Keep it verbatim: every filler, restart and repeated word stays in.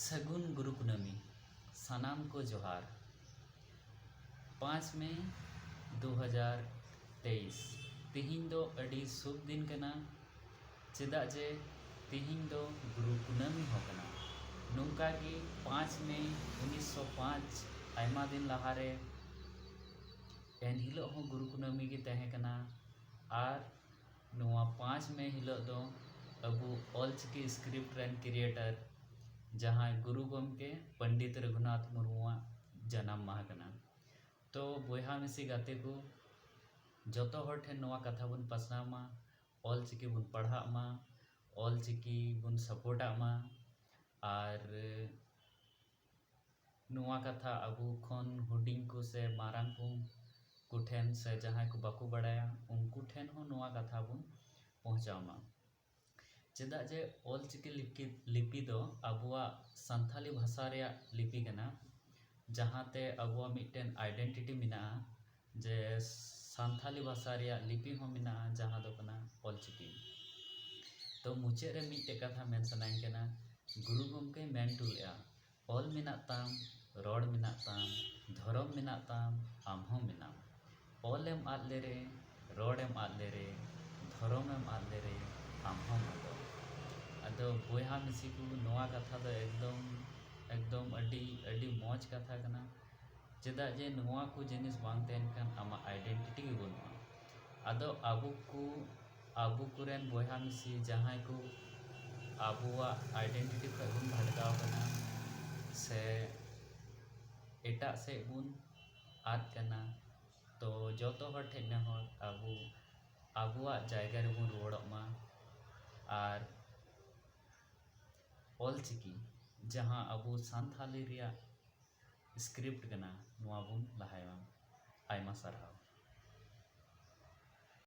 ᱥᱟᱹᱜᱩᱱ ᱜᱩᱨᱩ ᱠᱩᱱᱟᱹᱢᱤ᱾ ᱥᱟᱱᱟᱢ ᱠᱚ ᱡᱚᱦᱟᱨ᱾ ᱯᱟᱸᱪ ᱢᱮ ᱫᱩ ᱦᱟᱡᱟᱨ ᱛᱮᱭᱤᱥ, ᱛᱤᱦᱤᱧ ᱫᱚ ᱟᱹᱰᱤ ᱥᱩᱵ ᱫᱤᱱ ᱠᱟᱱᱟ, ᱪᱮᱫᱟᱜ ᱡᱮ ᱛᱤᱦᱤᱧ ᱫᱚ ᱜᱩᱨᱩ ᱠᱩᱱᱟᱹᱢᱤ ᱦᱚᱸ ᱠᱟᱱᱟ᱾ ᱱᱚᱝᱠᱟ ᱜᱮ ᱯᱟᱸᱪ ᱢᱮ ᱩᱱᱤᱥᱥᱚ ᱯᱟᱸᱪ, ᱟᱭᱢᱟ ᱫᱤᱱ ᱞᱟᱦᱟᱨᱮ ᱮᱱᱦᱤᱞᱳᱜ ᱦᱚᱸ ᱜᱩᱨᱩ ᱠᱩᱱᱟᱹᱢᱤ ᱜᱮ ᱛᱟᱦᱮᱸ ᱠᱟᱱᱟ᱾ ᱟᱨ ᱱᱚᱣᱟ ᱯᱟᱸᱪ ᱢᱮ ᱦᱤᱞᱳᱜ ᱫᱚ ᱟᱵᱚ ᱚᱞᱪᱤᱠᱤ script ᱨᱮᱱ creator, ᱡᱟᱦᱟᱸᱭ ᱜᱩᱨᱩ ᱜᱚᱢᱠᱮ ᱯᱚᱱᱰᱤᱛ ᱨᱚᱜᱷᱩᱱᱟᱛᱷ ᱢᱩᱨᱢᱩᱣᱟᱜ ᱡᱟᱱᱟᱢ ᱢᱟᱦᱟ ᱠᱟᱱᱟ᱾ ᱛᱚ ᱵᱚᱭᱦᱟ ᱢᱤᱥᱤ ᱜᱟᱛᱮ ᱠᱚ, ᱡᱚᱛᱚ ᱦᱚᱲ ᱴᱷᱮᱱ ᱱᱚᱣᱟ ᱠᱟᱛᱷᱟ ᱵᱚᱱ ᱯᱟᱥᱱᱟᱣ ᱢᱟ, ᱚᱞᱪᱤᱠᱤ ᱵᱚᱱ ᱯᱟᱲᱦᱟᱜ ᱢᱟ, ᱚᱞᱪᱤᱠᱤ ᱵᱚᱱ ᱥᱟᱯᱳᱨᱴᱟᱜ ᱢᱟ᱾ ᱟᱨ ᱱᱚᱣᱟ ᱠᱟᱛᱷᱟ ᱟᱵᱚ ᱠᱷᱚᱱ ᱦᱩᱰᱤᱧ ᱠᱚ ᱥᱮ ᱢᱟᱨᱟᱝ ᱠᱚ, ᱠᱚ ᱴᱷᱮᱱ ᱥᱮ ᱡᱟᱦᱟᱸᱭ ᱠᱚ ᱵᱟᱠᱚ ᱵᱟᱲᱟᱭᱟ, ᱩᱱᱠᱩ ᱴᱷᱮᱱ ᱦᱚᱸ ᱱᱚᱣᱟ ᱠᱟᱛᱷᱟ ᱵᱚᱱ ᱯᱚᱦᱪᱟᱣ ᱢᱟ᱾ ᱪᱮᱫᱟᱜ ᱡᱮ ᱚᱞᱪᱤᱠᱤ ᱞᱤᱯᱤ, ᱞᱤᱯᱤ ᱫᱚ ᱟᱵᱚᱣᱟᱜ ᱥᱟᱱᱛᱷᱟᱞᱤ ᱵᱷᱟᱥᱟ ᱨᱮᱭᱟᱜ ᱞᱤᱯᱤ ᱠᱟᱱᱟ, ᱡᱟᱦᱟᱸᱛᱮ ᱟᱵᱚᱣᱟᱜ ᱢᱤᱫᱴᱮᱱ identity ᱢᱮᱱᱟᱜᱼᱟ, ᱡᱮ ᱥᱟᱱᱛᱷᱟᱞᱤ ᱵᱷᱟᱥᱟ ᱨᱮᱭᱟᱜ ᱞᱤᱯᱤ ᱦᱚᱸ ᱢᱮᱱᱟᱜᱼᱟ, ᱡᱟᱦᱟᱸ ᱫᱚ ᱠᱟᱱᱟ ᱚᱞᱪᱤᱠᱤ᱾ ᱛᱚ ᱢᱩᱪᱟᱹᱫ ᱨᱮ ᱢᱤᱫᱴᱮᱡ ᱠᱟᱛᱷᱟ ᱢᱮᱱ ᱥᱟᱱᱟᱧ ᱠᱟᱱᱟ, ᱜᱩᱨᱩ ᱜᱚᱢᱠᱮᱭ ᱢᱮᱱ ᱦᱚᱴᱚ ᱞᱮᱫᱼᱟ, "ᱚᱞ ᱢᱮᱱᱟᱜ ᱛᱟᱢ, ᱨᱚᱲ ᱢᱮᱱᱟᱜ ᱛᱟᱢ, ᱫᱷᱚᱨᱚᱢ ᱢᱮᱱᱟᱜ ᱛᱟᱢ, ᱟᱢ ᱦᱚᱸ ᱢᱮᱱᱟᱢ᱾ ᱚᱞ ᱮᱢ ᱟᱫ ᱞᱮᱨᱮ, ᱨᱚᱲ ᱮᱢ ᱟᱫ ᱞᱮᱨᱮ, ᱫᱷᱚᱨᱚᱢ ᱮᱢ ᱟᱫ ᱞᱮᱨᱮ, ᱟᱢ ᱦᱚᱸᱢ ᱟᱫᱚᱜ᱾" ᱟᱫᱚ ᱵᱚᱭᱦᱟ ᱢᱤᱥᱤ ᱠᱚ, ᱱᱚᱣᱟ ᱠᱟᱛᱷᱟ ᱫᱚ ᱮᱠᱫᱚᱢ, ᱮᱠᱫᱚᱢ ᱟᱹᱰᱤ, ᱟᱹᱰᱤ ᱢᱚᱡᱽ ᱠᱟᱛᱷᱟ ᱠᱟᱱᱟ᱾ ᱪᱮᱫᱟᱜ ᱡᱮ ᱱᱚᱣᱟ ᱠᱚ ᱡᱤᱱᱤᱥ ᱵᱟᱝ ᱛᱟᱦᱮᱱ ᱠᱷᱟᱱ ᱟᱢᱟᱜ identity ᱜᱮ ᱵᱟᱹᱱᱩᱜᱼᱟ᱾ ᱟᱫᱚ ᱟᱵᱚ ᱠᱚ, ᱟᱵᱚ ᱠᱚᱨᱮᱱ ᱵᱚᱭᱦᱟ ᱢᱤᱥᱤ ᱡᱟᱦᱟᱸᱭ ᱠᱚ ᱟᱵᱚᱣᱟᱜ identity ᱠᱷᱚᱱ ᱵᱚᱱ ᱵᱷᱟᱴᱠᱟᱣ ᱠᱟᱱᱟ ᱥᱮ ᱮᱴᱟᱜ ᱥᱮᱫ ᱵᱚᱱ ᱟᱫ ᱠᱟᱱᱟ, ᱛᱚ ᱡᱚᱛᱚ ᱦᱚᱲ ᱴᱷᱮᱱ ᱱᱮᱦᱚᱨ, ᱟᱵᱚ ᱟᱵᱚᱣᱟᱜ ᱡᱟᱭᱜᱟ ᱨᱮᱵᱚᱱ ᱨᱩᱣᱟᱹᱲᱚᱜ ᱢᱟ᱾ ᱟᱨ ᱚᱞᱪᱤᱠᱤ, ᱡᱟᱦᱟᱸ ᱟᱵᱚ ᱥᱟᱱᱛᱷᱟᱞᱤ ᱨᱮᱭᱟᱜ script ᱠᱟᱱᱟ, ᱱᱚᱣᱟ ᱵᱚᱱ ᱞᱟᱦᱟᱭ ᱢᱟ᱾ ᱟᱭᱢᱟ ᱥᱟᱨᱦᱟᱣ᱾